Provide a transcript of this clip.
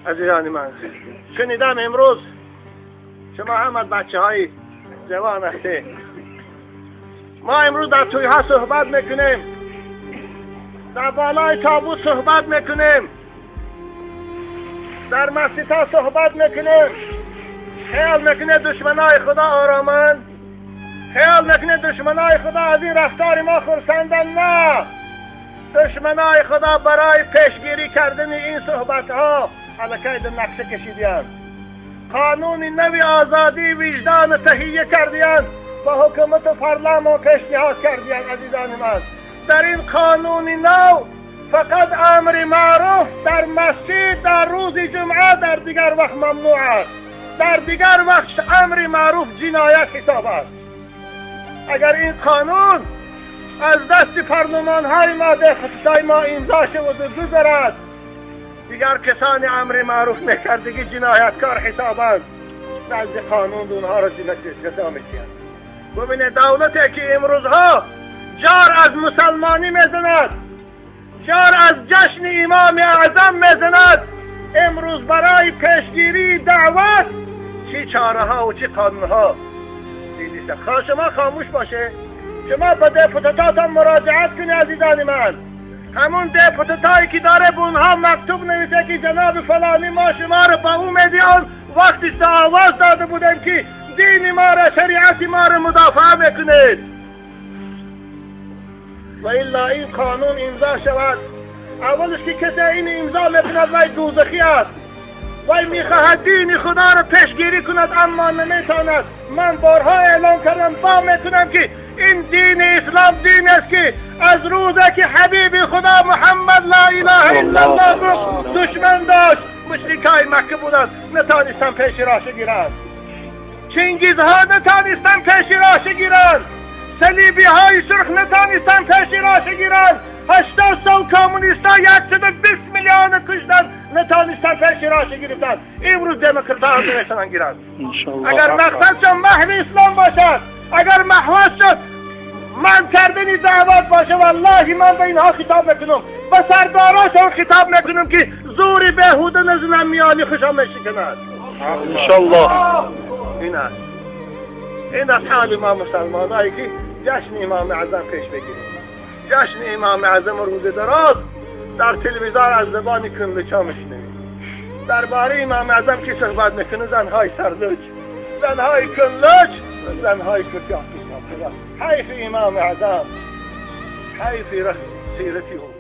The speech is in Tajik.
Азизони ман, шунидам имрӯз шумо ҳама бачаҳои ҷавон ҳастед. Мо имрӯз дар тӯйҳо суҳбат мекунем, дар болои тобут суҳбат мекунем, дар масҷидҳо суҳбат мекунем. Хиёл мекунед, душманои Худо ороманд? Хиёл мекунед, душманои Худо аз ин рафтори мо хурсанданд? На, душманои Худо барои пешгирӣ кардани ин суҳбатҳо аллакай нақша кашидиянд, қонуни нави озодии виҷдон таҳия кардиянд, ба ҳукумату парламон пешниҳод кардиянд. Азизони ман, дар ин қонуни нав фақат амри маъруф дар масҷид дар рӯзи ҷумъа, дар дигар вақт мамнӯъ аст. Дар дигар вақт амри маъруф ҷиноят ҳисоб аст. Агар ин қонун аз дасти парлумонҳои мо, депутатҳои мо имзо шаваду гузарад, дигар касони амри маъруф мекардагӣ ҷинояткор ҳисобанд. Назди қонун онҳоро ҷазо медиҳанд. Бубинед, давлате ки имрӯзҳо ҷор аз мусалмонӣ мезанад, ҷор аз ҷашни Имоми Аъзам мезанад, имрӯз барои пешгирии даъват чӣ чораҳо чӣ қонунҳо дидиста. Шумо хомӯш боше, шумо ба депутататон муроҷиат кунед. Азизони ман, ҳамун депутатое ки дора, ба онҳо мактуб нависе, ки ҷаноби фалонӣ, мо шуморо ба умеди он вақти овоз дода будем, ки дини моро, шариати моро мудофиа мекунед. Ва илла ин қонун имзо шавад, аввалш ки касе ин имзо мекунад, вай дӯзахӣ аст. Вай мехоҳад дини Худоро пешгирӣ кунад, аммо наметавонад. Ман борҳо эълон кардам, бо мекунам, ки ин дини ислом дин аст, ки аз рӯзе ки ҳабиби Худо Муҳаммад ла илаҳа иллаллоҳ гуфт, душман дошт. Мушрикои Макка буданд, натонистанд пеши роҳша гиранд. Чингизҳо натонистанд пеши роҳша гиранд, салибиҳои сурх натонистанд пеши роҳша гиранд, 80 сол коммунистҳо 120 миллиона куштанд, натонистанд пеши роҳша гирифтанд. Имрӯз демократҳо наметавонанд гиранд. Агар мақсадшон маҳви ислом бошад, агар мақсадшон манъ кардани даъват боша, валлоҳи, ман ба инҳо хитоб мекунам, ба сардорошон хитоб мекунам, ки зӯри беҳуда назанам, миёни хушон мешиканад. Иншаллоҳ. Ин аст, ин аст ҳоли мо мусалмонае, ки ҷашни Имоми Аъзам пеш бигирем. Ҷашни Имоми Аъзам рӯзи дароз дар телевизор аз забони кунлуча мешунавем. Дар бораи Имоми Аъзам ки суҳбат мекунад? Занҳои сарлуч, занҳои кунлуч, занҳои куртиёф. Ҳайфи Имоми Аъзам, ҳайфи сирати ӯ.